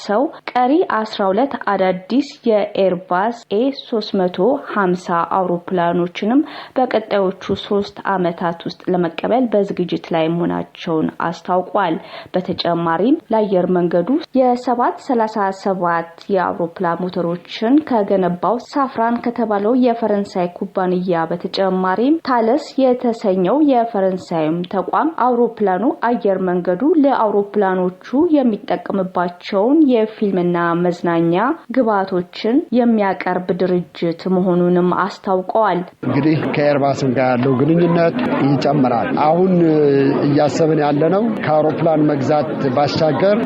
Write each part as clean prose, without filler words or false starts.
ጠቅሰው ቀሪ 12 አዳዲስ የኤርባስ ኤ 350 አውሮፕላኖችንም በቀጣዮቹ 3 ዓመታት ውስጥ ለመቀበል በዝግጅት ላይ መሆናቸውን አስታውቋል። በተጨማሪም ለአየር መንገዱ የ737 የአውሮፕላን ሞተሮችን ከገነባው ሳፍራን ከተባለው የፈረንሳይ ኩባንያ በተጨማሪም ታለስ የተሰኘው የፈረንሳይም ተቋም አውሮፕላኑ አየር መንገዱ ለአውሮፕላኖቹ የሚጠቀምባቸውን የፊልምና መዝናኛ ግብዓቶችን የሚያቀርብ ድርጅት መሆኑንም አስታውቀዋል። እንግዲህ ከኤርባስም ጋር ያለው ግንኙነት ይጨምራል። አሁን እያሰብን ያለነው ከአውሮፕላን መግዛት ባሻገር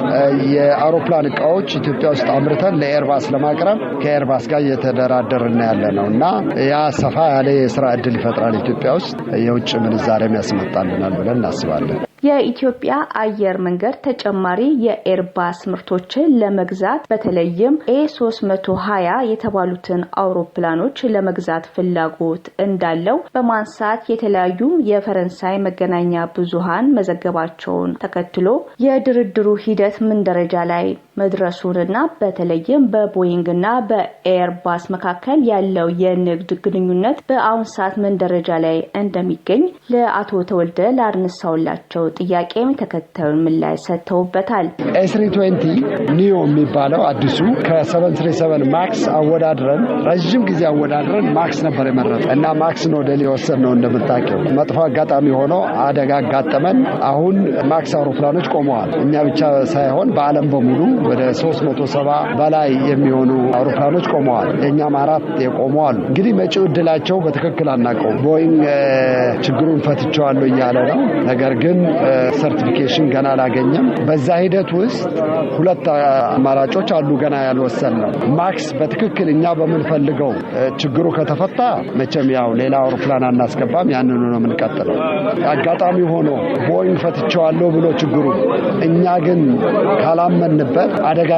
የአውሮፕላን እቃዎች ኢትዮጵያ ውስጥ አምርተን ለኤርባስ ለማቅረብ ከኤርባስ ጋር እየተደራደርን ያለ ነው እና ያ ሰፋ ያለ የስራ እድል ይፈጥራል፣ ኢትዮጵያ ውስጥ የውጭ ምንዛሬም ያስመጣልናል ብለን እናስባለን። የኢትዮጵያ አየር መንገድ ተጨማሪ የኤርባስ ምርቶችን ለመግዛት፣ በተለይም ኤ 320 የተባሉትን አውሮፕላኖች ለመግዛት ፍላጎት እንዳለው በማንሳት የተለያዩ የፈረንሳይ መገናኛ ብዙሃን መዘገባቸውን ተከትሎ የድርድሩ ሂደት ምን ደረጃ ላይ መድረሱንና በተለይም በቦይንግና በኤርባስ መካከል ያለው የንግድ ግንኙነት በአሁን ሰዓት ምን ደረጃ ላይ እንደሚገኝ ለአቶ ተወልደ ላነሳሁላቸው ጥያቄም ተከታዩን ምላሽ ሰጥተውበታል። A320 neo የሚባለው አዲሱ ከ737 ማክስ አወዳድረን፣ ረዥም ጊዜ አወዳድረን ማክስ ነበር የመረጥነው እና ማክስ ነው ወደ የወሰድነው። እንደምታውቂው መጥፎ አጋጣሚ ሆኖ አደጋ አጋጠመን። አሁን ማክስ አውሮፕላኖች ቆመዋል። እኛ ብቻ ሳይሆን በዓለም በሙሉ ወደ 370 በላይ የሚሆኑ አውሮፕላኖች ቆመዋል። የእኛም አራት የቆሙ አሉ። እንግዲህ መጪው እድላቸው በትክክል አናውቀውም። ቦይንግ ችግሩን ፈትቼዋለሁ እያለ ነው። ነገር ግን certification ገና አላገኘም። በዛ ሂደት ውስጥ ሁለት አማራጮች አሉ ገና ያልወሰንነው። ማክስ በትክክል እኛ በምንፈልገው ችግሩ ከተፈታ መቼም ያው ሌላ አውሮፕላን አናስገባም፣ ያንኑ ነው የምንቀጥለው። አጋጣሚ ሆኖ ቦይንግ ፈትቼዋለሁ ብሎ ችግሩ እኛ ግን ካላመንበት አደጋ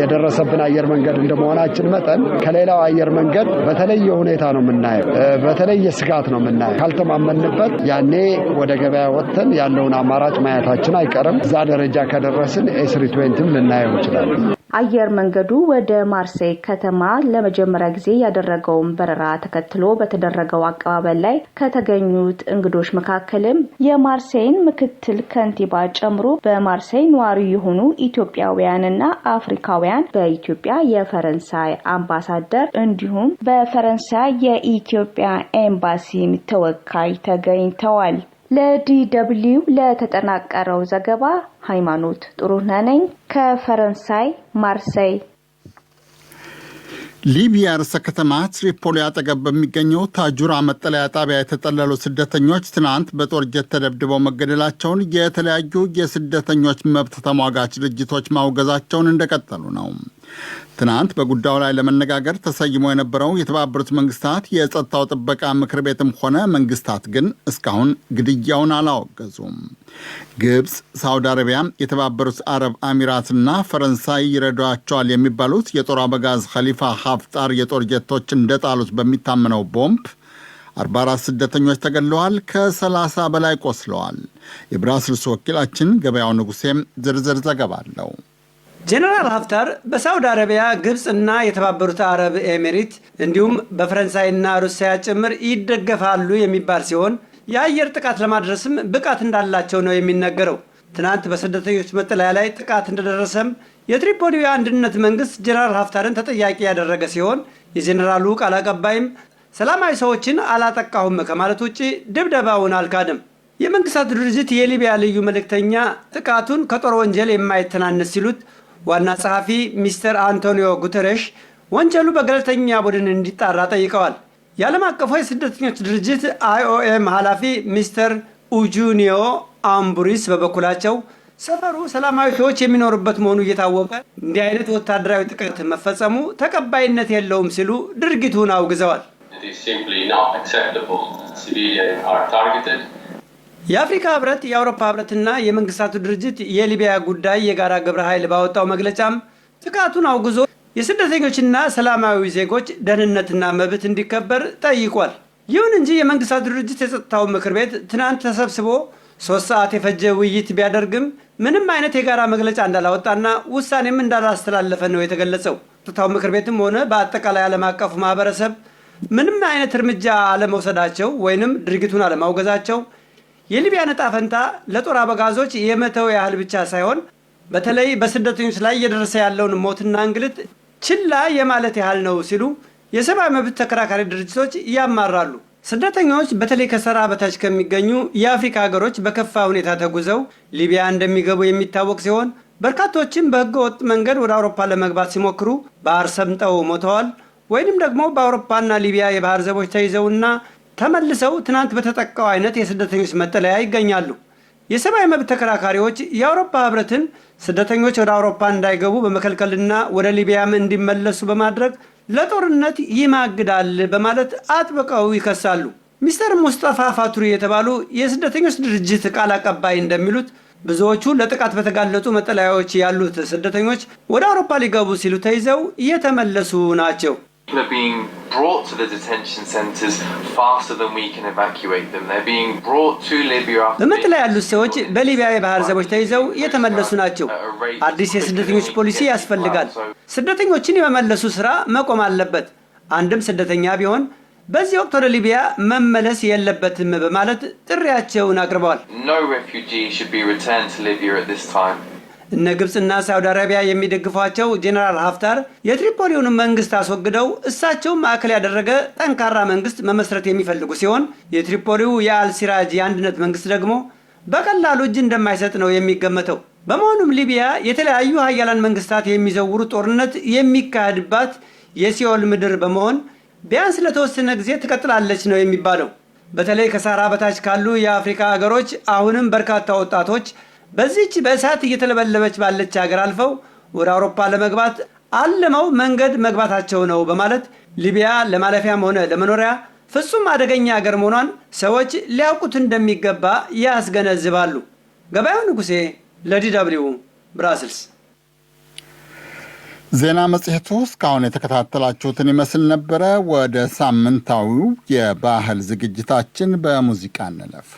የደረሰብን አየር መንገድ እንደመሆናችን መጠን ከሌላው አየር መንገድ በተለየ ሁኔታ ነው የምናየው፣ በተለየ ስጋት ነው የምናየው። ካልተማመንበት ያኔ ወደ ገበያ ወጥተን ያለውን አማራጭ ማየታችን አይቀርም። እዛ ደረጃ ከደረስን A320 ም ልናየው እንችላለን። አየር መንገዱ ወደ ማርሴይ ከተማ ለመጀመሪያ ጊዜ ያደረገውን በረራ ተከትሎ በተደረገው አቀባበል ላይ ከተገኙት እንግዶች መካከልም የማርሴይን ምክትል ከንቲባ ጨምሮ በማርሴይ ነዋሪ የሆኑ ኢትዮጵያውያንና አፍሪካውያን፣ በኢትዮጵያ የፈረንሳይ አምባሳደር እንዲሁም በፈረንሳይ የኢትዮጵያ ኤምባሲ ተወካይ ተገኝተዋል። ለዲደብሊው ለተጠናቀረው ዘገባ ሃይማኖት ጥሩነህ ነኝ ከፈረንሳይ ማርሴይ። ሊቢያ ርዕሰ ከተማ ትሪፖሊ አጠገብ በሚገኘው ታጁራ መጠለያ ጣቢያ የተጠለሉ ስደተኞች ትናንት በጦር ጀት ተደብድበው መገደላቸውን የተለያዩ የስደተኞች መብት ተሟጋች ድርጅቶች ማውገዛቸውን እንደቀጠሉ ነው። ትናንት በጉዳዩ ላይ ለመነጋገር ተሰይሞ የነበረው የተባበሩት መንግስታት የጸጥታው ጥበቃ ምክር ቤትም ሆነ መንግስታት ግን እስካሁን ግድያውን አላወገዙም። ግብፅ፣ ሳውዲ አረቢያ፣ የተባበሩት አረብ አሚራትና ፈረንሳይ ይረዷቸዋል የሚባሉት የጦር አበጋዝ ኸሊፋ ሀፍጣር የጦር ጀቶች እንደጣሉት በሚታመነው ቦምብ 44 ስደተኞች ተገድለዋል፣ ከ30 በላይ ቆስለዋል። የብራስልስ ወኪላችን ገበያው ንጉሴም ዝርዝር ዘገባ አለው። ጀነራል ሀፍታር በሳውዲ አረቢያ፣ ግብፅ እና የተባበሩት አረብ ኤሚሬት እንዲሁም በፈረንሳይና ሩሲያ ጭምር ይደገፋሉ የሚባል ሲሆን የአየር ጥቃት ለማድረስም ብቃት እንዳላቸው ነው የሚነገረው። ትናንት በስደተኞች መጠለያ ላይ ጥቃት እንደደረሰም የትሪፖሊው የአንድነት መንግስት ጀነራል ሀፍታርን ተጠያቂ ያደረገ ሲሆን የጀነራሉ ቃል አቀባይም ሰላማዊ ሰዎችን አላጠቃሁም ከማለት ውጭ ድብደባውን አልካደም። የመንግስታቱ ድርጅት የሊቢያ ልዩ መልእክተኛ ጥቃቱን ከጦር ወንጀል የማይተናነስ ሲሉት፣ ዋና ጸሐፊ ሚስተር አንቶኒዮ ጉተረሽ ወንጀሉ በገለልተኛ ቡድን እንዲጣራ ጠይቀዋል። የዓለም አቀፉ የስደተኞች ድርጅት አይኦኤም ኃላፊ ሚስተር ኡጁኒዮ አምቡሪስ በበኩላቸው ሰፈሩ ሰላማዊ ሰዎች የሚኖሩበት መሆኑ እየታወቀ እንዲህ አይነት ወታደራዊ ጥቃት መፈጸሙ ተቀባይነት የለውም ሲሉ ድርጊቱን አውግዘዋል። It is simply not acceptable. Civilians are targeted. የአፍሪካ ህብረት፣ የአውሮፓ ህብረትና የመንግስታቱ ድርጅት የሊቢያ ጉዳይ የጋራ ግብረ ኃይል ባወጣው መግለጫም ጥቃቱን አውግዞ የስደተኞችና ሰላማዊ ዜጎች ደህንነትና መብት እንዲከበር ጠይቋል። ይሁን እንጂ የመንግስታቱ ድርጅት የጸጥታው ምክር ቤት ትናንት ተሰብስቦ 3 ሰዓት የፈጀ ውይይት ቢያደርግም ምንም አይነት የጋራ መግለጫ እንዳላወጣና ውሳኔም እንዳላስተላለፈ ነው የተገለጸው። ጸጥታው ምክር ቤትም ሆነ በአጠቃላይ ዓለም አቀፉ ማህበረሰብ ምንም አይነት እርምጃ አለመውሰዳቸው ወይንም ድርጊቱን አለማውገዛቸው የሊቢያን ዕጣ ፈንታ ለጦር አበጋዞች የመተው ያህል ብቻ ሳይሆን በተለይ በስደተኞች ላይ እየደረሰ ያለውን ሞትና እንግልት ችላ የማለት ያህል ነው ሲሉ የሰብአዊ መብት ተከራካሪ ድርጅቶች ያማራሉ። ስደተኞች በተለይ ከሰሃራ በታች ከሚገኙ የአፍሪካ ሀገሮች በከፋ ሁኔታ ተጉዘው ሊቢያ እንደሚገቡ የሚታወቅ ሲሆን በርካቶችም በህገ ወጥ መንገድ ወደ አውሮፓ ለመግባት ሲሞክሩ ባህር ሰምጠው ሞተዋል ወይንም ደግሞ በአውሮፓና ሊቢያ የባህር ዘቦች ተይዘውና ተመልሰው ትናንት በተጠቃው አይነት የስደተኞች መጠለያ ይገኛሉ። የሰብአዊ መብት ተከራካሪዎች የአውሮፓ ህብረትን ስደተኞች ወደ አውሮፓ እንዳይገቡ በመከልከልና ወደ ሊቢያም እንዲመለሱ በማድረግ ለጦርነት ይማግዳል በማለት አጥብቀው ይከሳሉ። ሚስተር ሙስጠፋ ፋቱሪ የተባሉ የስደተኞች ድርጅት ቃል አቀባይ እንደሚሉት ብዙዎቹ ለጥቃት በተጋለጡ መጠለያዎች ያሉት ስደተኞች ወደ አውሮፓ ሊገቡ ሲሉ ተይዘው የተመለሱ ናቸው። People are being brought to the detention centers faster than we can evacuate them. They're being brought to Libya after በመጠለያ ያሉት ሰዎች በሊቢያ የባህር ዘቦች ተይዘው የተመለሱ ናቸው። አዲስ የስደተኞች ፖሊሲ ያስፈልጋል። ስደተኞችን የመመለሱ ስራ መቆም አለበት። አንድም ስደተኛ ቢሆን በዚህ ወቅት ወደ ሊቢያ መመለስ የለበትም በማለት ጥሪያቸውን አቅርበዋል። No refugee should be returned to Libya at this time. እነ ግብፅና ሳውዲ አረቢያ የሚደግፏቸው ጄኔራል ሀፍታር የትሪፖሊውን መንግስት አስወግደው እሳቸውን ማዕከል ያደረገ ጠንካራ መንግስት መመስረት የሚፈልጉ ሲሆን የትሪፖሊው የአልሲራጅ የአንድነት መንግስት ደግሞ በቀላሉ እጅ እንደማይሰጥ ነው የሚገመተው። በመሆኑም ሊቢያ የተለያዩ ሀያላን መንግስታት የሚዘውሩ ጦርነት የሚካሄድባት የሲኦል ምድር በመሆን ቢያንስ ለተወሰነ ጊዜ ትቀጥላለች ነው የሚባለው። በተለይ ከሳህራ በታች ካሉ የአፍሪካ ሀገሮች አሁንም በርካታ ወጣቶች በዚህች በእሳት እየተለበለበች ባለች ሀገር አልፈው ወደ አውሮፓ ለመግባት አልመው መንገድ መግባታቸው ነው በማለት ሊቢያ ለማለፊያም ሆነ ለመኖሪያ ፍጹም አደገኛ ሀገር መሆኗን ሰዎች ሊያውቁት እንደሚገባ ያስገነዝባሉ። ገበያው ንጉሴ ለ DW ብራስልስ። ዜና መጽሔቱ እስካሁን የተከታተላችሁትን ይመስል ነበረ። ወደ ሳምንታዊው የባህል ዝግጅታችን በሙዚቃ እንለፍ።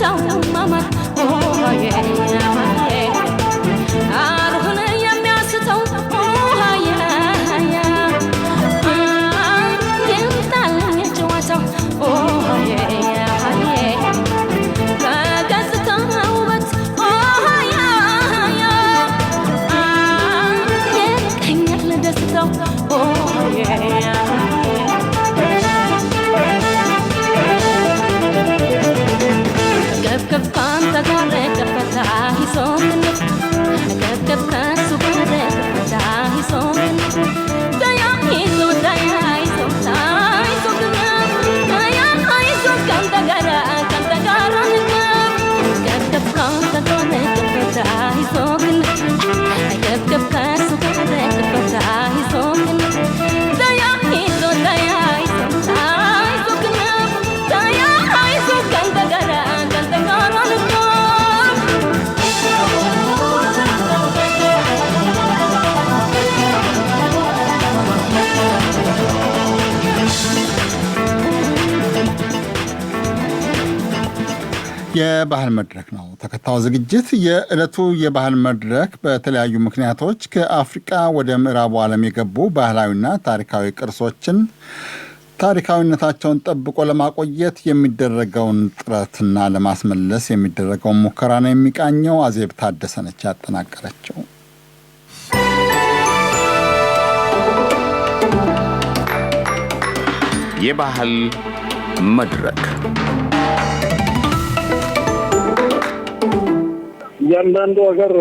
የገጽታው ማማር አሩህን የሚያስተው ይምጣልኝ ጨዋታው በገጽታው ውበት ይርቀኛል ደስታው። ከፍከፍ ካንተ ጋር ከፈታ ይዞ ከፍከፍ ከሱ ጋር ከፈታ ይዞ ተያይዞ ተያይዞ ተያይዞ ተያይዞ ካንተ ጋር ካንተ ጋር ከፍከፍ ካንተ ጋር ከፈታ ይዞ ከፍከፍ ከሱ ጋር ከፈታ ይዞ ተያይዞ ተያይዞ ተያይዞ ተያይዞ ካንተ ጋር ካንተ ጋር። የባህል መድረክ ነው ተከታዩ ዝግጅት። የዕለቱ የባህል መድረክ በተለያዩ ምክንያቶች ከአፍሪቃ ወደ ምዕራቡ ዓለም የገቡ ባህላዊና ታሪካዊ ቅርሶችን ታሪካዊነታቸውን ጠብቆ ለማቆየት የሚደረገውን ጥረትና ለማስመለስ የሚደረገውን ሙከራ ነው የሚቃኘው። አዜብ ታደሰ ነች ያጠናቀረችው። የባህል መድረክ። እያንዳንዱ ሀገር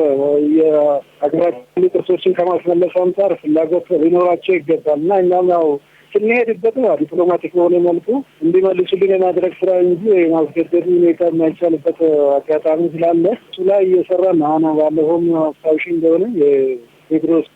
የሀገራችን ቅርሶችን ከማስመለስ አንጻር ፍላጎት ሊኖራቸው ይገባል እና እኛም ያው ስንሄድበት ዲፕሎማቲክ በሆነ መልኩ እንዲመልሱልን የማድረግ ስራ እንጂ የማስገደድ ሁኔታ የማይቻልበት አጋጣሚ ስላለ እሱ ላይ እየሰራን ነው። አሁን ባለፈውም አስታውሺ እንደሆነ የቴዎድሮስ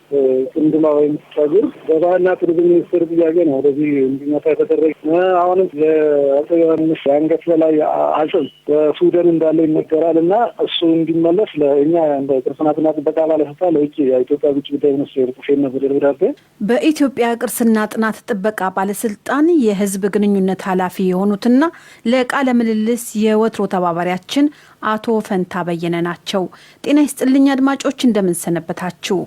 ቅንድላ ወይም ጸጉር በባህልና ቱሪዝም ሚኒስቴር ጥያቄ ነው ወደዚህ እንዲመጣ የተደረገ። አሁንም የአፄ ዮሐንስ የአንገት በላይ አጽም በሱደን እንዳለ ይነገራል እና እሱ እንዲመለስ ለእኛ እንደ ቅርስ ጥናትና ጥበቃ ባለስልጣን ለውጭ የኢትዮጵያ ውጭ ጉዳይ ሚኒስቴር ጽፌ ነበር ደብዳቤ። በኢትዮጵያ ቅርስና ጥናት ጥበቃ ባለስልጣን የሕዝብ ግንኙነት ኃላፊ የሆኑትና ለቃለ ምልልስ የወትሮ ተባባሪያችን አቶ ፈንታ በየነ ናቸው። ጤና ይስጥልኝ አድማጮች፣ እንደምንሰነበታችሁ።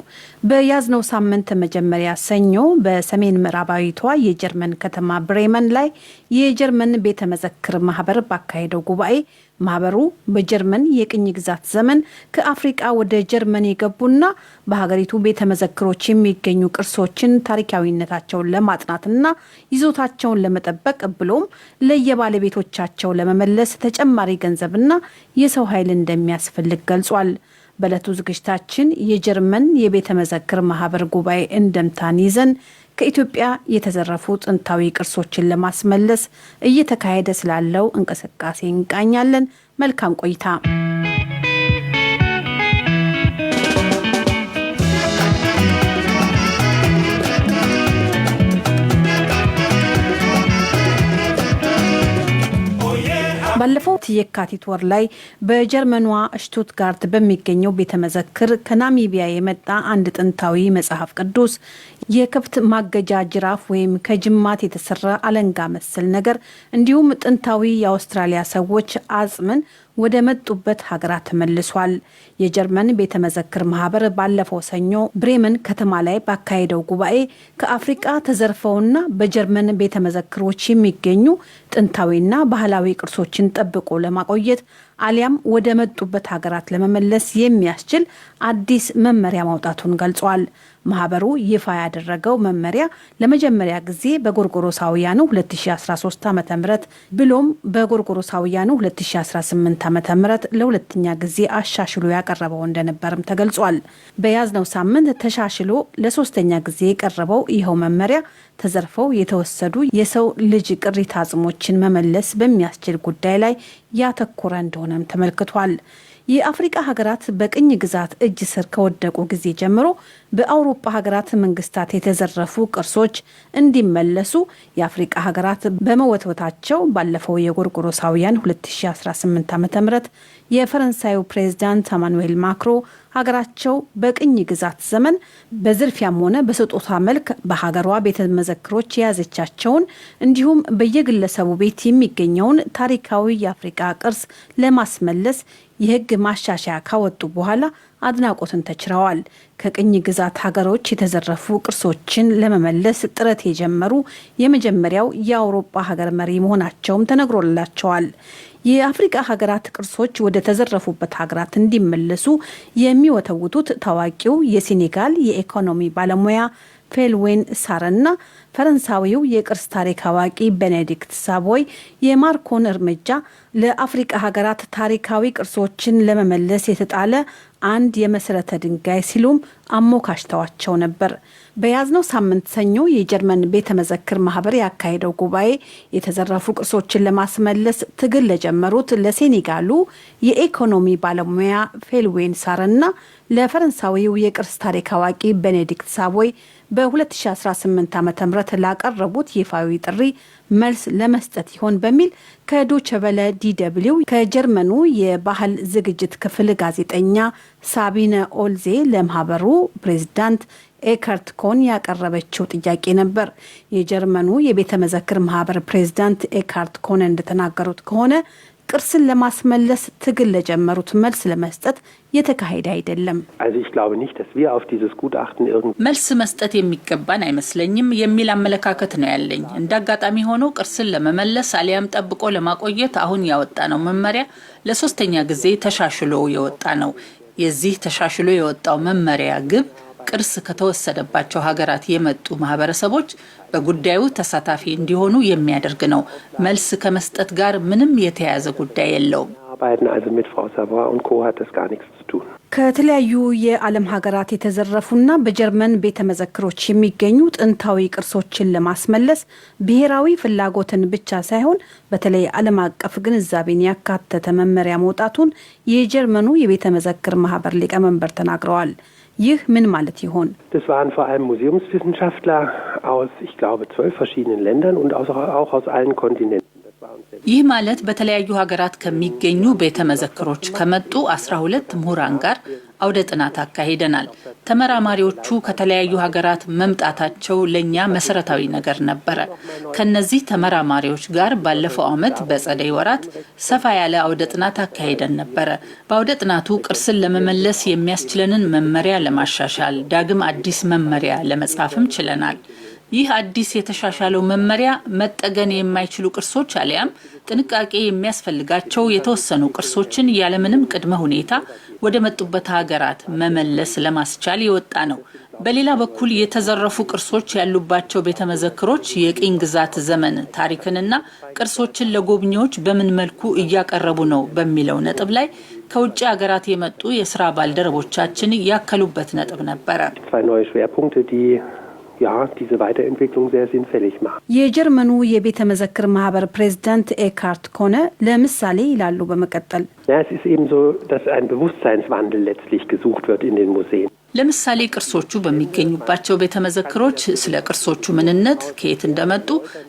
በያዝነው ሳምንት መጀመሪያ ሰኞ በሰሜን ምዕራባዊቷ የጀርመን ከተማ ብሬመን ላይ የጀርመን ቤተ መዘክር ማህበር ባካሄደው ጉባኤ ማህበሩ በጀርመን የቅኝ ግዛት ዘመን ከአፍሪቃ ወደ ጀርመን የገቡና በሀገሪቱ ቤተ መዘክሮች የሚገኙ ቅርሶችን ታሪካዊነታቸውን ለማጥናትና ይዞታቸውን ለመጠበቅ ብሎም ለየባለቤቶቻቸው ለመመለስ ተጨማሪ ገንዘብና የሰው ኃይል እንደሚያስፈልግ ገልጿል። በዕለቱ ዝግጅታችን የጀርመን የቤተ መዘክር ማህበር ጉባኤ እንደምታን ይዘን ከኢትዮጵያ የተዘረፉ ጥንታዊ ቅርሶችን ለማስመለስ እየተካሄደ ስላለው እንቅስቃሴ እንቃኛለን። መልካም ቆይታ። ባለፈው የካቲት ወር ላይ በጀርመኗ ሽቱትጋርት በሚገኘው ቤተ መዘክር ከናሚቢያ የመጣ አንድ ጥንታዊ መጽሐፍ ቅዱስ፣ የከብት ማገጃ ጅራፍ ወይም ከጅማት የተሰራ አለንጋ መሰል ነገር እንዲሁም ጥንታዊ የአውስትራሊያ ሰዎች አጽምን ወደ መጡበት ሀገራት ተመልሷል። የጀርመን ቤተ መዘክር ማህበር ባለፈው ሰኞ ብሬመን ከተማ ላይ ባካሄደው ጉባኤ ከአፍሪቃ ተዘርፈውና በጀርመን ቤተ መዘክሮች የሚገኙ ጥንታዊና ባህላዊ ቅርሶችን ጠብቆ ለማቆየት አሊያም ወደ መጡበት ሀገራት ለመመለስ የሚያስችል አዲስ መመሪያ ማውጣቱን ገልጿል። ማህበሩ ይፋ ያደረገው መመሪያ ለመጀመሪያ ጊዜ በጎርጎሮሳውያኑ 2013 ዓ.ም ብሎም በጎርጎሮሳውያኑ 2018 ዓ.ም ለሁለተኛ ጊዜ አሻሽሎ ያቀረበው እንደነበርም ተገልጿል። በያዝነው ሳምንት ተሻሽሎ ለሶስተኛ ጊዜ የቀረበው ይኸው መመሪያ ተዘርፈው የተወሰዱ የሰው ልጅ ቅሪተ አጽሞችን መመለስ በሚያስችል ጉዳይ ላይ ያተኮረ እንደሆነም ተመልክቷል። የአፍሪቃ ሀገራት በቅኝ ግዛት እጅ ስር ከወደቁ ጊዜ ጀምሮ በአውሮፓ ሀገራት መንግስታት የተዘረፉ ቅርሶች እንዲመለሱ የአፍሪቃ ሀገራት በመወትወታቸው ባለፈው የጎርጎሮሳውያን 2018 ዓ.ም የፈረንሳዩ ፕሬዝዳንት አማኑኤል ማክሮ ሀገራቸው በቅኝ ግዛት ዘመን በዝርፊያም ሆነ በስጦታ መልክ በሀገሯ ቤተ መዘክሮች የያዘቻቸውን እንዲሁም በየግለሰቡ ቤት የሚገኘውን ታሪካዊ የአፍሪቃ ቅርስ ለማስመለስ የሕግ ማሻሻያ ካወጡ በኋላ አድናቆትን ተችረዋል። ከቅኝ ግዛት ሀገሮች የተዘረፉ ቅርሶችን ለመመለስ ጥረት የጀመሩ የመጀመሪያው የአውሮፓ ሀገር መሪ መሆናቸውም ተነግሮላቸዋል። የአፍሪቃ ሀገራት ቅርሶች ወደ ተዘረፉበት ሀገራት እንዲመለሱ የሚወተውቱት ታዋቂው የሴኔጋል የኢኮኖሚ ባለሙያ ፌልዌን ሳርና ፈረንሳዊው የቅርስ ታሪክ አዋቂ ቤኔዲክት ሳቦይ የማክሮን እርምጃ ለአፍሪቃ ሀገራት ታሪካዊ ቅርሶችን ለመመለስ የተጣለ አንድ የመሰረተ ድንጋይ ሲሉም አሞካሽተዋቸው ነበር። በያዝነው ሳምንት ሰኞ የጀርመን ቤተ መዘክር ማህበር ያካሄደው ጉባኤ የተዘረፉ ቅርሶችን ለማስመለስ ትግል ለጀመሩት ለሴኔጋሉ የኢኮኖሚ ባለሙያ ፌልዌን ሳርና ለፈረንሳዊው የቅርስ ታሪክ አዋቂ ቤኔዲክት ሳቦይ በ2018 ዓ.ም ላቀረቡት ይፋዊ ጥሪ መልስ ለመስጠት ይሆን በሚል ከዶቸ ቨለ ዲደብሊው ከጀርመኑ የባህል ዝግጅት ክፍል ጋዜጠኛ ሳቢነ ኦልዜ ለማህበሩ ፕሬዝዳንት ኤከርት ኮን ያቀረበችው ጥያቄ ነበር። የጀርመኑ የቤተ መዘክር ማህበር ፕሬዝዳንት ኤካርት ኮን እንደተናገሩት ከሆነ ቅርስን ለማስመለስ ትግል ለጀመሩት መልስ ለመስጠት የተካሄደ አይደለም። መልስ መስጠት የሚገባን አይመስለኝም የሚል አመለካከት ነው ያለኝ። እንደ አጋጣሚ ሆኖ ቅርስን ለመመለስ አሊያም ጠብቆ ለማቆየት አሁን ያወጣነው መመሪያ ለሶስተኛ ጊዜ ተሻሽሎ የወጣ ነው። የዚህ ተሻሽሎ የወጣው መመሪያ ግብ ቅርስ ከተወሰደባቸው ሀገራት የመጡ ማህበረሰቦች በጉዳዩ ተሳታፊ እንዲሆኑ የሚያደርግ ነው። መልስ ከመስጠት ጋር ምንም የተያያዘ ጉዳይ የለውም። ከተለያዩ የዓለም ሀገራት የተዘረፉና በጀርመን ቤተ መዘክሮች የሚገኙ ጥንታዊ ቅርሶችን ለማስመለስ ብሔራዊ ፍላጎትን ብቻ ሳይሆን በተለይ ዓለም አቀፍ ግንዛቤን ያካተተ መመሪያ መውጣቱን የጀርመኑ የቤተ መዘክር ማህበር ሊቀመንበር ተናግረዋል። ይህ ምን ማለት ይሆን? Das waren vor allem Museumswissenschaftler aus, ich glaube, 12 verschiedenen Ländern und auch aus allen Kontinenten. ይህ ማለት በተለያዩ ሀገራት ከሚገኙ ቤተ መዘክሮች ከመጡ 12 ምሁራን ጋር አውደ ጥናት አካሂደናል። ተመራማሪዎቹ ከተለያዩ ሀገራት መምጣታቸው ለእኛ መሰረታዊ ነገር ነበረ። ከነዚህ ተመራማሪዎች ጋር ባለፈው ዓመት በጸደይ ወራት ሰፋ ያለ አውደ ጥናት አካሂደን ነበረ። በአውደ ጥናቱ ቅርስን ለመመለስ የሚያስችለንን መመሪያ ለማሻሻል ዳግም አዲስ መመሪያ ለመጻፍም ችለናል። ይህ አዲስ የተሻሻለው መመሪያ መጠገን የማይችሉ ቅርሶች አሊያም ጥንቃቄ የሚያስፈልጋቸው የተወሰኑ ቅርሶችን ያለምንም ቅድመ ሁኔታ ወደ መጡበት ሀገራት መመለስ ለማስቻል የወጣ ነው። በሌላ በኩል የተዘረፉ ቅርሶች ያሉባቸው ቤተ መዘክሮች የቅኝ ግዛት ዘመን ታሪክንና ቅርሶችን ለጎብኚዎች በምን መልኩ እያቀረቡ ነው በሚለው ነጥብ ላይ ከውጭ ሀገራት የመጡ የስራ ባልደረቦቻችን ያከሉበት ነጥብ ነበረ። Diese Weiterentwicklung sehr sinnfällig machen. የጀርመኑ የቤተ መዘክር ማህበር ፕሬዝዳንት ኤካርት ኮነ ለምሳሌ ይላሉ በመቀጠል Ja, es ist eben so, dass ein Bewusstseinswandel letztlich gesucht wird in den Museen. ለምሳሌ ቅርሶቹ በሚገኙባቸው ቤተ መዘክሮች ስለ ቅርሶቹ ምንነት፣ ከየት እንደመጡ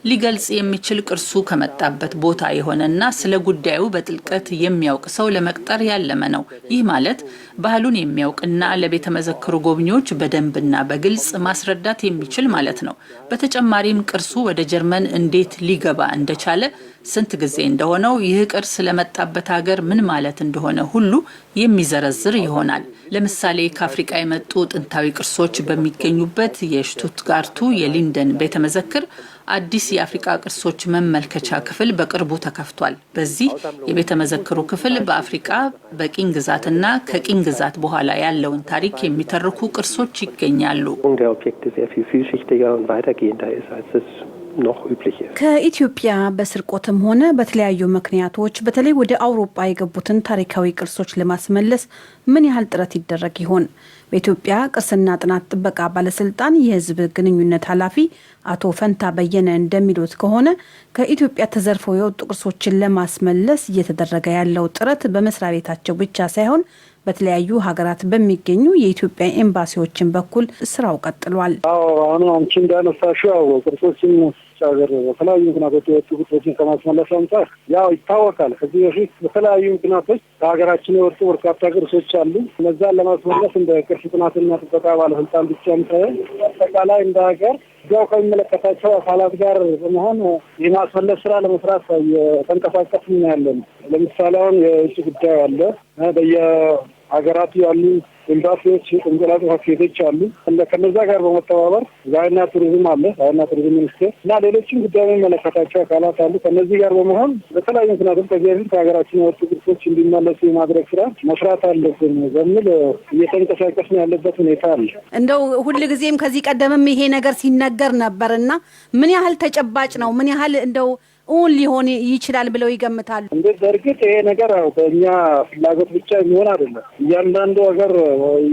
ሊገልጽ የሚችል ቅርሱ ከመጣበት ቦታ የሆነና ስለ ጉዳዩ በጥልቀት የሚያውቅ ሰው ለመቅጠር ያለመ ነው። ይህ ማለት ባህሉን የሚያውቅና ለቤተ መዘክሩ ጎብኚዎች በደንብና በግልጽ ማስረዳት የሚችል ማለት ነው። በተጨማሪም ቅርሱ ወደ ጀርመን እንዴት ሊገባ እንደቻለ፣ ስንት ጊዜ እንደሆነው፣ ይህ ቅርስ ለመጣበት ሀገር ምን ማለት እንደሆነ ሁሉ የሚዘረዝር ይሆናል። ለምሳሌ ከአፍሪቃ የመጡ ጥንታዊ ቅርሶች በሚገኙበት የሽቱትጋርቱ የሊንደን ቤተ መዘክር አዲስ የአፍሪቃ ቅርሶች መመልከቻ ክፍል በቅርቡ ተከፍቷል። በዚህ የቤተ መዘክሩ ክፍል በአፍሪቃ በቅኝ ግዛትና ከቅኝ ግዛት በኋላ ያለውን ታሪክ የሚተርኩ ቅርሶች ይገኛሉ። Der Objekte sehr viel vielschichtiger und weitergehender ist, als es noch üblich ist. ከኢትዮጵያ በስርቆትም ሆነ በተለያዩ ምክንያቶች በተለይ ወደ አውሮፓ የገቡትን ታሪካዊ ቅርሶች ለማስመለስ ምን ያህል ጥረት ይደረግ ይሆን? በኢትዮጵያ ቅርስና ጥናት ጥበቃ ባለስልጣን የሕዝብ ግንኙነት ኃላፊ አቶ ፈንታ በየነ እንደሚሉት ከሆነ ከኢትዮጵያ ተዘርፈው የወጡ ቅርሶችን ለማስመለስ እየተደረገ ያለው ጥረት በመስሪያ ቤታቸው ብቻ ሳይሆን በተለያዩ ሀገራት በሚገኙ የኢትዮጵያ ኤምባሲዎችን በኩል ስራው ቀጥሏል። አዎ፣ አሁን አንቺ እንዳነሳሽው ያው ቅርሶችን ሀገር በተለያዩ ምክንያቶች የወጡ ቅርሶችን ከማስመለስ አንጻር ያው ይታወቃል። ከዚህ በፊት በተለያዩ ምክንያቶች ከሀገራችን የወጡ በርካታ ቅርሶች አሉ። እነዛን ለማስመለስ እንደ ቅርስ ጥናትና ጥበቃ ባለስልጣን ብቻም ሳይሆን አጠቃላይ እንደ ሀገር እዚያው ከሚመለከታቸው አካላት ጋር በመሆን የማስመለስ ስራ ለመስራት እየተንቀሳቀስን ያለን። ለምሳሌ አሁን የውጭ ጉዳይ አለ፣ በየሀገራቱ ያሉ ኤምባሲዎች፣ ቆንስላ ጽሕፈት ቤቶች አሉ። ከነዛ ጋር በመተባበር ባህልና ቱሪዝም አለ፣ ባህልና ቱሪዝም ሚኒስቴር እና ሌሎችም ጉዳይ የሚመለከታቸው አካላት አሉ። ከነዚህ ጋር በመሆን በተለያዩ ምክንያቶች ከዚህ በፊት ከሀገራችን የወጡ ቅርሶች እንዲመለሱ የማድረግ ስራ መስራት አለብን በሚል እየተንቀሳቀስን ያለበት ሁኔታ አለ። እንደው ሁልጊዜም ከዚህ ቀደምም ይሄ ነገር ሲነገር ነበር እና ምን ያህል ተጨባጭ ነው? ምን ያህል እንደው እውን ሊሆን ይችላል ብለው ይገምታሉ? እንዴት በእርግጥ ይሄ ነገር ያው በእኛ ፍላጎት ብቻ የሚሆን አይደለም። እያንዳንዱ ሀገር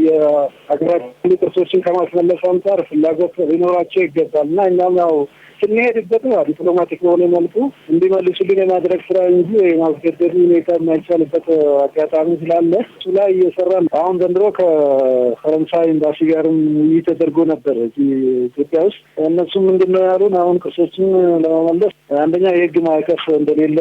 የሀገራችን ቅርሶችን ከማስመለስ አንጻር ፍላጎት ሊኖራቸው ይገባል እና እኛም ያው ስንሄድበት ነው ዲፕሎማቲክ በሆነ መልኩ እንዲመልሱልን የማድረግ ስራ እንጂ የማስገደዱ ሁኔታ የማይቻልበት አጋጣሚ ስላለ እሱ ላይ እየሰራን አሁን ዘንድሮ ከፈረንሳይ ኤምባሲ ጋርም ውይይት ተደርጎ ነበር እዚህ ኢትዮጵያ ውስጥ። እነሱም ምንድን ነው ያሉን፣ አሁን ቅርሶችን ለመመለስ አንደኛ የህግ ማዕቀፍ እንደሌለ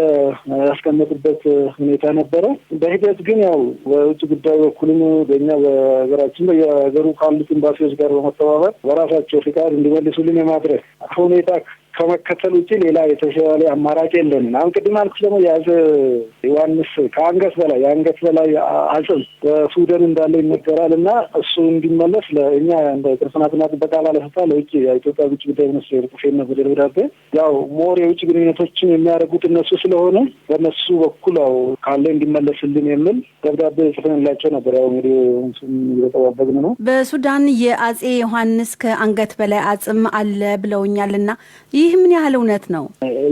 ያስቀመጡበት ሁኔታ ነበረ። በሂደት ግን ያው በውጭ ጉዳይ በኩልም በእኛ በሀገራችን በየሀገሩ ካሉት ኤምባሲዎች ጋር በመተባበር በራሳቸው ፍቃድ እንዲመልሱልን የማድረግ ሁኔታ ከመከተል ውጭ ሌላ የተሻለ አማራጭ የለንም። አሁን ቅድም አልኩሽ ደግሞ የአፄ ዮሐንስ ከአንገት በላይ የአንገት በላይ አጽም በሱዳን እንዳለ ይነገራል እና እሱ እንዲመለስ ለእኛ እንደ ቅርስ ጥናትና ጥበቃ ባለስልጣን ለውጭ የኢትዮጵያ ውጭ ጉዳይ ሚኒስቴር ጽፌ ነበር ደብዳቤ። ያው more የውጭ ግንኙነቶችን የሚያደርጉት እነሱ ስለሆነ በእነሱ በኩል ያው ካለ እንዲመለስልን የሚል ደብዳቤ ጽፈንላቸው ነበር። ያው እንግዲህ እሱን እየተጠባበቅን ነው። በሱዳን የአፄ ዮሐንስ ከአንገት በላይ አጽም አለ ብለውኛልና ይህ ምን ያህል እውነት ነው?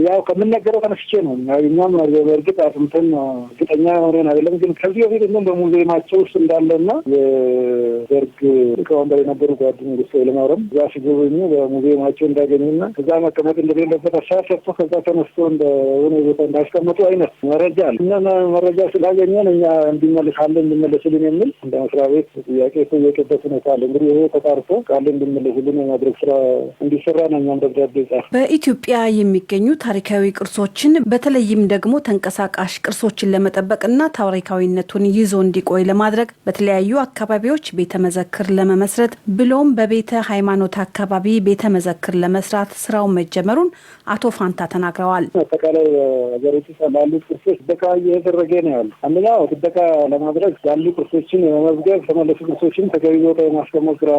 ያው ከምነገረው ተነስቼ ነው። እኛም በእርግጥ አጥንተን እርግጠኛ ሆነን አይደለም፣ ግን ከዚህ በፊት እንደውም በሙዚየማቸው ውስጥ እንዳለና የደርግ ሊቀመንበር የነበሩ ጓድ መንግስቱ ኃይለማርያም እዛ ሲጎበኙ በሙዚየማቸው እንዳገኙና እዛ መቀመጥ እንደሌለበት ሀሳብ ሰጥቶ ከዛ ተነስቶ እንደሆነ ቦታ እንዳስቀመጡ አይነት መረጃ አለ እና መረጃ ስላገኘን እኛ እንዲመልሳለን እንዲመለስልን የሚል እንደ መስሪያ ቤት ጥያቄ የተጠየቀበት ሁኔታ አለ። እንግዲህ ይሄ ተጣርቶ ካለ እንዲመለስልን የማድረግ ስራ እንዲሰራ ነው እኛም ደብዳቤ ጻፍ። በኢትዮጵያ የሚገኙ ታሪካዊ ቅርሶችን በተለይም ደግሞ ተንቀሳቃሽ ቅርሶችን ለመጠበቅና ታሪካዊነቱን ይዞ እንዲቆይ ለማድረግ በተለያዩ አካባቢዎች ቤተ መዘክር ለመመስረት ብሎም በቤተ ሃይማኖት አካባቢ ቤተ መዘክር ለመስራት ስራው መጀመሩን አቶ ፋንታ ተናግረዋል። አጠቃላይ ሀገሪቱ ላሉት ቅርሶች ጥበቃ እየተደረገ ነው ያሉ። አንደኛው ጥበቃ ለማድረግ ያሉ ቅርሶችን የመመዝገብ የተመለሱ ቅርሶችን ተገቢ ቦታ የማስቀመጥ ስራ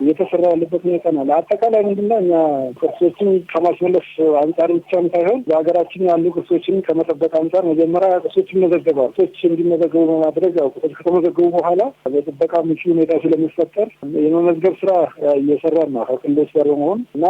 እየተሰራ ያለበት ሁኔታ ነው። አጠቃላይ ምንድነው እኛ ቅርሶችን ከማስመለስ አንጻር ብቻም ሳይሆን በሀገራችን ያሉ ቅርሶችን ከመጠበቅ አንጻር መጀመሪያ ቅርሶች ይመዘገባሉ። ቅርሶች እንዲመዘገቡ በማድረግ ያው ቅርሶች ከተመዘገቡ በኋላ በጥበቃ ምቹ ሁኔታ ስለሚፈጠር የመመዝገብ ስራ እየሰራን ነው ከክልሎች ጋር በመሆን እና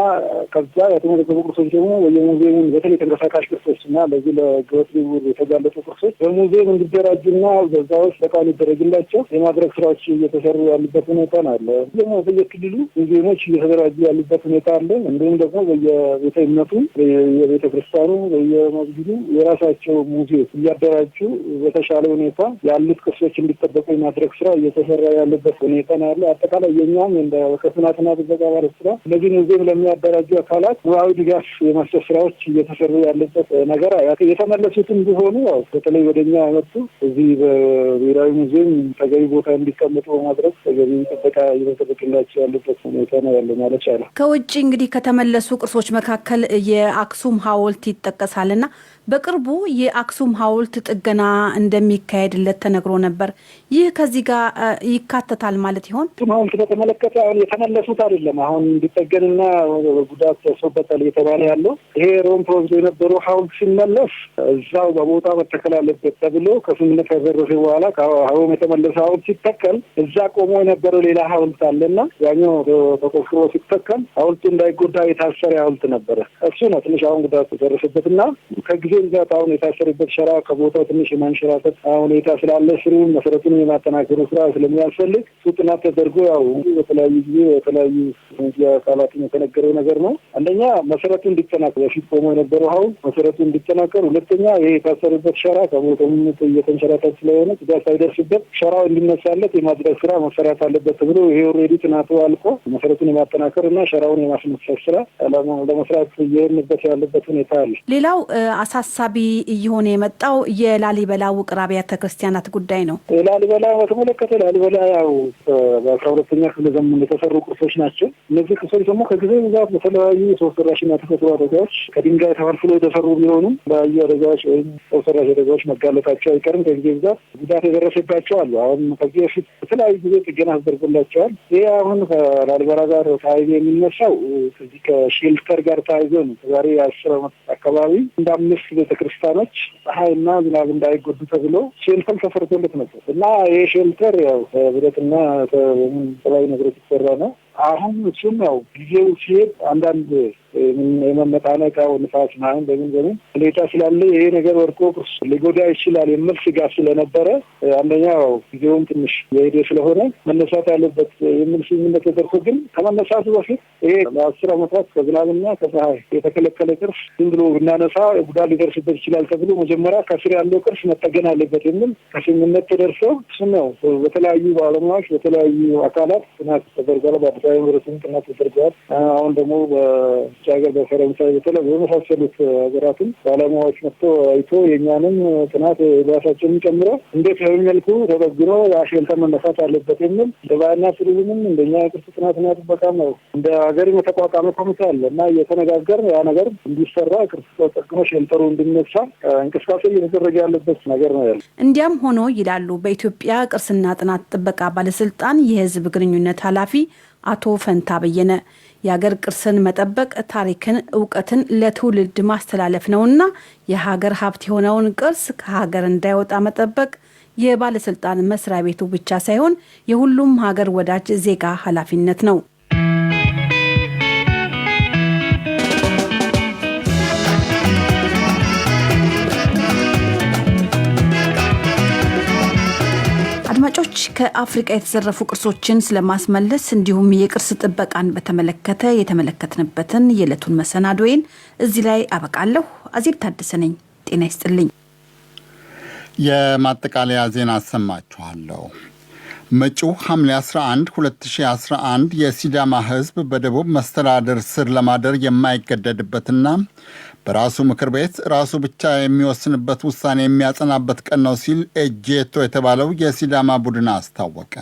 ከዛ የተመዘገቡ ቅርሶች ደግሞ በየሙዚየሙ በተለይ ተንቀሳቃሽ ቅርሶች እና ለዚህ ለህገወጥ ዝውውር የተጋለጡ ቅርሶች በሙዚየም እንዲደራጁና በዛ ውስጥ ጥበቃ ሊደረግላቸው የማድረግ ስራዎች እየተሰሩ ያሉበት ሁኔታ ነው አለ። ደግሞ በየክልሉ ሙዚየሞች እየተደራጁ ያሉበት ሁኔታ አለ። እንዲሁም ደግሞ በየቤተ እምነቱ፣ በየቤተ ክርስቲያኑ፣ በየመስጊዱ የራሳቸው ሙዚየም እያደራጁ በተሻለ ሁኔታ ያሉት ቅርሶች እንዲጠበቁ የማድረግ ስራ እየተሰራ ያለበት ሁኔታ ነው ያለ። አጠቃላይ የኛም እንደ ቅርስ ጥናትና ጥበቃ ባለስልጣን እነዚህ ሙዚየም ለሚያደራጁ አካላት ሙያዊ ድጋፍ የመስጠት ስራዎች እየተሰሩ ያለበት ነገር የተመለሱትም ቢሆኑ ያው በተለይ ወደኛ ያመጡ እዚህ በብሔራዊ ሙዚየም ተገቢ ቦታ እንዲቀመጡ በማድረግ ተገቢ ጥበቃ እየተጠበቅላቸው ያሉበት ሁኔታ ነው ያለ ማለት ይቻላል። ከውጭ እንግዲህ ከተመለሱ ቅርሶች መካከል የአክሱም ሐውልት ይጠቀሳልና በቅርቡ የአክሱም ሐውልት ጥገና እንደሚካሄድለት ተነግሮ ነበር። ይህ ከዚህ ጋር ይካተታል ማለት ይሆን? አክሱም ሐውልት በተመለከተ አሁን የተመለሱት አይደለም። አሁን እንዲጠገንና ጉዳት ደርሶበታል እየተባለ ያለው ይሄ ሮም ተወስዶ የነበረው ሐውልት ሲመለስ እዛው በቦታ መተከል አለበት ተብሎ ከስምምነት ከደረሰ በኋላ ከሮም የተመለሰ ሐውልት ሲተከል እዛ ቆሞ የነበረው ሌላ ሐውልት አለና ያኛው ተቆፍሮ ሲተከል ሐውልቱ እንዳይጎዳ የታሰረ ሐውልት ነበረ። እሱ ነው ትንሽ አሁን ጉዳት ደረሰበትና ከጊዜ ብዛት አሁን የታሰረበት ሸራ ከቦታው ትንሽ የማንሸራተት ሁኔታ ስላለ ስሩን መሰረቱን የማጠናከሩ ስራ ስለሚያስፈልግ እሱ ጥናት ተደርጎ ያው በተለያዩ ጊዜ በተለያዩ ሚዲያ አካላትም የተነገረው ነገር ነው። አንደኛ መሰረቱ እንዲጠናከር፣ በፊት ቆሞ የነበረው ሐውልት መሰረቱ እንዲጠናከር፣ ሁለተኛ ይሄ የታሰረበት ሸራ ከቦታው እየተንሸራተተ ስለሆነ ጉዳት ሳይደርስበት ሸራው እንዲነሳለት የማድረግ ስራ መሰራት አለበት ተብሎ ይሄ already ጥናቱ አልቆ መሰረቱን የማጠናከር እና ሸራውን የማስነሳት ስራ ለመስራት እየሄድንበት ያለበት ሁኔታ አለ። ሌላው አሳሳቢ እየሆነ የመጣው የላሊበላ ውቅር አብያተ ክርስቲያናት ጉዳይ ነው። ላሊበላ በተመለከተ ላሊበላ ያው በ12ኛ ክፍለ ዘመን የተሰሩ ቅርሶች ናቸው። እነዚህ ቅርሶች ደግሞ ከጊዜ ብዛት በተለያዩ ሰው ሰራሽና ተፈጥሮ አደጋዎች ከድንጋይ ተፈልፍሎ የተሰሩ ቢሆኑም በተለያዩ አደጋዎች ወይም ሰው ሰራሽ አደጋዎች መጋለጣቸው አይቀርም። ከጊዜ ብዛት ጉዳት የደረሰባቸው አሉ። አሁን ከዚህ በፊት በተለያዩ ጊዜ ጥገና ተደርጎላቸዋል። ይህ አሁን ከላሊበላ ጋር ተያይዞ የሚነሳው ከዚህ ከ shelter ጋር ተያይዞ ነው። ዛሬ 10 ዓመት አካባቢ እንደ 5 ቤተክርስቲያኖች ፀሐይና ዝናብ እንዳይጎዱ ተብሎ shelter ተሰርቶለት ነበር እና ይሄ shelter ያው ብረትና ተለያዩ ነገሮች የተሰራ ነው። አሁን እሱም ያው ጊዜው ሲሄድ አንዳንድ የመመጣነቅ ንፋስ ምናምን በምን በምን ሁኔታ ስላለ ይሄ ነገር ወድቆ ቅርስ ሊጎዳ ይችላል የሚል ስጋት ስለነበረ አንደኛ ያው ጊዜውም ትንሽ የሄደ ስለሆነ መነሳት ያለበት የሚል ስምምነት ተደርሶ ግን ከመነሳቱ በፊት ይሄ ለ10 ዓመታት ከዝናብና ከፀሐይ የተከለከለ ቅርስ ዝም ብሎ ብናነሳ ጉዳት ሊደርስበት ይችላል ተብሎ መጀመሪያ ከስር ያለው ቅርስ መጠገን አለበት የሚል ከስምምነት ተደርሶ እሱም ያው በተለያዩ ባለሙያዎች በተለያዩ አካላት ጥናት ተደርጓል። በአዲስ አበባ ዩኒቨርሲቲ ጥናት ተደርጓል። አሁን ደግሞ በውጭ ሀገር በፈረንሳይ በተለይ በመሳሰሉት ሀገራትም ባለሙያዎች መጥቶ አይቶ የእኛንም ጥናት ራሳቸውን ጨምሮ እንዴት በምን መልኩ ተጠግኖ ያ shelter መነሳት አለበት የሚል እንደ ባህልና ቱሪዝምም እንደኛ ቅርስ ጥናትና ጥበቃም ነው እንደ ሀገር የተቋቋመ ኮሚቴ አለ እና እየተነጋገርን ያ ነገር እንዲሰራ ቅርስ ተጠግኖ shelter ኡ እንዲነሳ እንቅስቃሴ እየተደረገ ያለበት ነገር ነው ያለው። እንዲያም ሆኖ ይላሉ በኢትዮጵያ ቅርስና ጥናት ጥበቃ ባለስልጣን የህዝብ ግንኙነት ኃላፊ አቶ ፈንታ በየነ፣ የሀገር ቅርስን መጠበቅ ታሪክን፣ እውቀትን ለትውልድ ማስተላለፍ ነውና የሀገር ሀብት የሆነውን ቅርስ ከሀገር እንዳይወጣ መጠበቅ የባለስልጣን መስሪያ ቤቱ ብቻ ሳይሆን የሁሉም ሀገር ወዳጅ ዜጋ ኃላፊነት ነው። አድማጮች፣ ከአፍሪቃ የተዘረፉ ቅርሶችን ስለማስመለስ እንዲሁም የቅርስ ጥበቃን በተመለከተ የተመለከትንበትን የዕለቱን መሰናዶዬን እዚህ ላይ አበቃለሁ። አዜብ ታደሰ ነኝ። ጤና ይስጥልኝ። የማጠቃለያ ዜና አሰማችኋለሁ። መጪው ሐምሌ 11 2011 የሲዳማ ሕዝብ በደቡብ መስተዳድር ስር ለማደር የማይገደድበትና በራሱ ምክር ቤት ራሱ ብቻ የሚወስንበት ውሳኔ የሚያጸናበት ቀን ነው ሲል ኤጄቶ የተባለው የሲዳማ ቡድን አስታወቀ።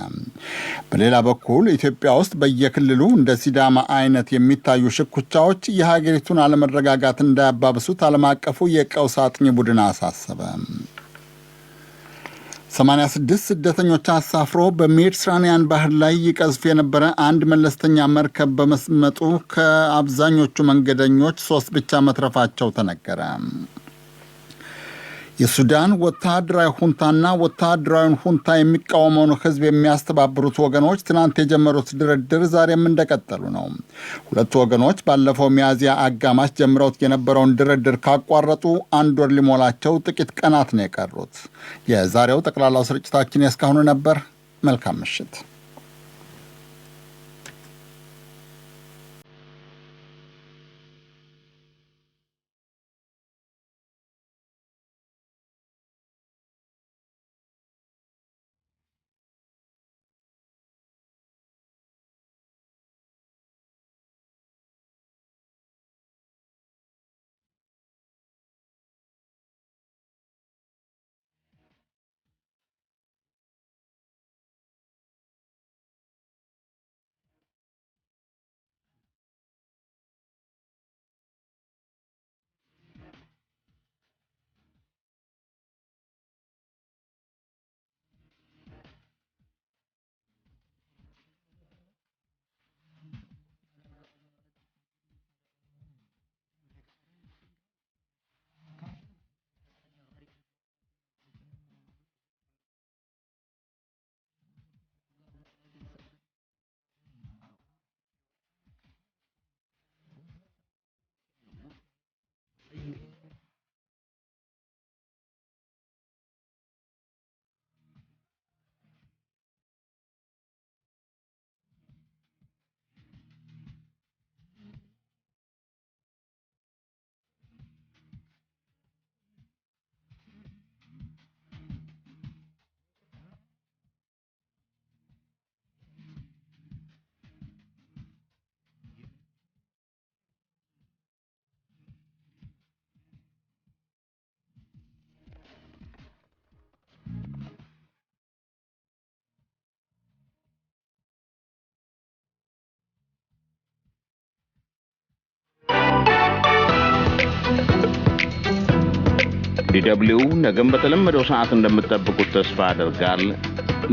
በሌላ በኩል ኢትዮጵያ ውስጥ በየክልሉ እንደ ሲዳማ አይነት የሚታዩ ሽኩቻዎች የሀገሪቱን አለመረጋጋት እንዳያባብሱት ዓለም አቀፉ የቀውስ አጥኚ ቡድን አሳሰበ። 86 ስደተኞች አሳፍሮ በሜዲትራኒያን ባህር ላይ ይቀዝፍ የነበረ አንድ መለስተኛ መርከብ በመስመጡ ከአብዛኞቹ መንገደኞች 3 ብቻ መትረፋቸው ተነገረ። የሱዳን ወታደራዊ ሁንታና ወታደራዊውን ሁንታ የሚቃወመውን ህዝብ የሚያስተባብሩት ወገኖች ትናንት የጀመሩት ድርድር ዛሬም እንደቀጠሉ ነው። ሁለቱ ወገኖች ባለፈው ሚያዝያ አጋማሽ ጀምረውት የነበረውን ድርድር ካቋረጡ አንድ ወር ሊሞላቸው ጥቂት ቀናት ነው የቀሩት። የዛሬው ጠቅላላው ስርጭታችን የእስካሁኑ ነበር። መልካም ምሽት። ዲደብሊው ነገም በተለመደው ሰዓት እንደምትጠብቁት ተስፋ ያደርጋል።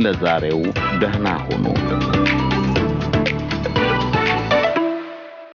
ለዛሬው ደህና ሁኑ።